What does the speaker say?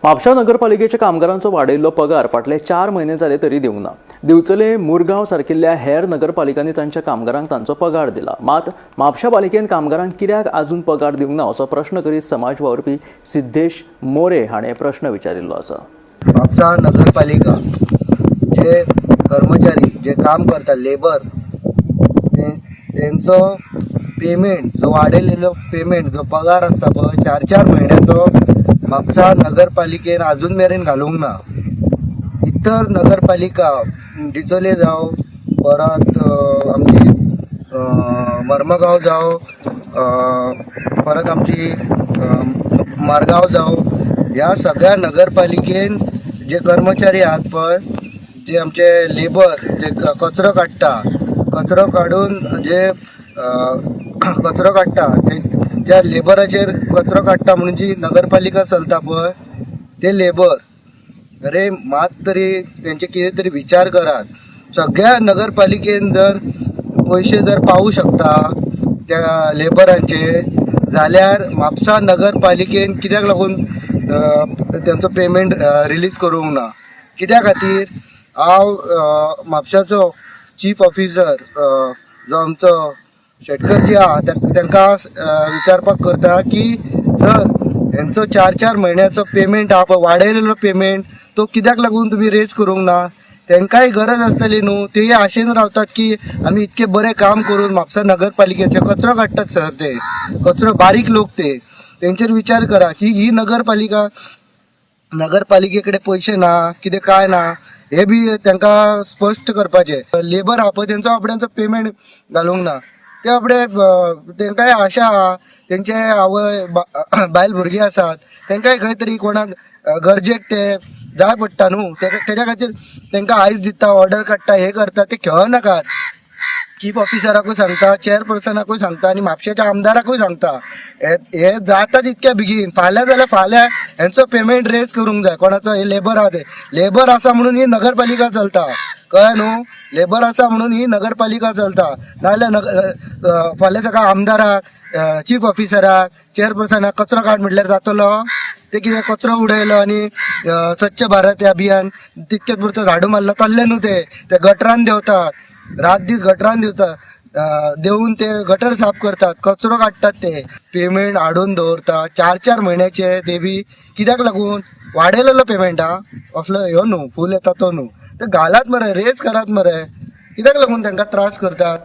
म्हापशा नगरपालिकेच्या कामगारांचो वाडयल्लो पगार फाटले 4 म्हयने जाले तरी दिवंक ना. दिवचले, मुरगांव सारकिल्ल्या हेर नगरपालिकांनी तांच्या कामगारांक तांचो पगार दिला, मात म्हापशा पालिकेन कामगारांक कित्याक अजून पगार दिवंक ना, असो प्रश्न करीत समाज वावुरपी सिद्धेश मोरे हाणें प्रश्न विचारिल्लो आसा. म्हापसा नगरपालिका जे कर्मचारी जे काम करता, लेबर, तेंचो पेमेंट जो वाडयलेलो पेमेंट, जो पगार आसता पळय, 4-4 म्हयन्याचो म्हापसा नगरपालिकेन अजून मेरेन घालूंक ना. इतर नगरपालिका डिचोले जावं, परत आमची मर्मगांव जावं, परत आमची मारगांव जावं, ह्या सगळ्या नगरपालिकेन जे कर्मचारी आहात पळय, जे आमचे लेबर जे कचरो काडटा, कचरो काडून जे कचरो काडटा ते, त्या लेबराचेर कचरो काडटा म्हणून जी नगरपालिका चलता पळय, ते लेबर, अरे मात तरी तेंचे कितें तरी विचार करात. सगळ्या नगरपालिकेन जर पयशे जर पावू शकता त्या लेबरांचे, जाल्यार म्हापसा नगरपालिकेन कित्याक लागून तेंचो पेमेंट रिलीज करूंक ना? कित्या खातीर? हांव म्हापशाचो चीफ ऑफिसर जो आमचो शेटकर जी आहा, तांकां विचारपाक करता की सर, हेंचो 4-4 म्हयन्याचो पेमेंट आहा पळय, वाडयलेलो पेमेंट, तो कित्याक लागून तुमी रेज करूंक ना? तांकांय गरज आसतली न्हू. ते आशेन रावतात की आमी इतके बरें काम करून म्हापसा नगरपालिकेचे कचरो काडटात सर. ते कचरो बारीक लोक ते, तेंचेर विचार करा की ही नगरपालिका, नगरपालिके कडेन पयशे ना, कितें काय ना, हे बी तांकां स्पश्ट करपाचें. लेबर आहा पळय, तेंचो आपड्यांचो पेमेंट घालूंक ना. ते आपडे तेंकांय आशा आहा, तेंचे आवय बायल भुरगीं आसात, तेंकांय खंय तरी कोणाक गरजेक ते जाय पडटा न्हू. तेज्या खातीर तेंकां आयज दिता, ऑर्डर काडटा, हे करता, ते खेळ नाकात. चीफ ऑफिसराकूय सांगता, चेअरपर्सनाकूय सांगता आनी म्हापशेच्या आमदाराकूय सांगता, हे हे जाता तितक्या बेगीन, फाल्यां जाल्यार फाल्यां हेंचो पेमेंट रेज करूंक जाय. कोणाचो? हे लेबर आहा ते, लेबर आसा म्हणून ही नगरपालिका चलता, कळ्ळें न्हू? लेबर आसा म्हणून ही नगरपालिका चलता. नाजाल्यार फाल्यां सकाळ आमदाराक, चीफ ऑफिसराक, चेअरपर्सनाक कचरो काड म्हटल्यार जातलो? ते कितें कचरो उडयलो आनी स्वच्छ भारत हे अभियान तितकेच पुरतो झाडू मारलो, तल्ले न्हू. ते ते गटरान देंवतात, रात दीस गटरान देंवतात, देवून ते गटर साफ करतात, कचरो काडटात. ते पेमेंट हाडून दवरता 4-4 म्हयन्याचे, ते बी कित्याक लागून? वाडयलेलो पेमेंट हा, असलो ह्यो न्हू, फूल येता तो न्हू. ते घालात मरे, रेज करात मरे. कित्याक लागून तांकां त्रास करतात?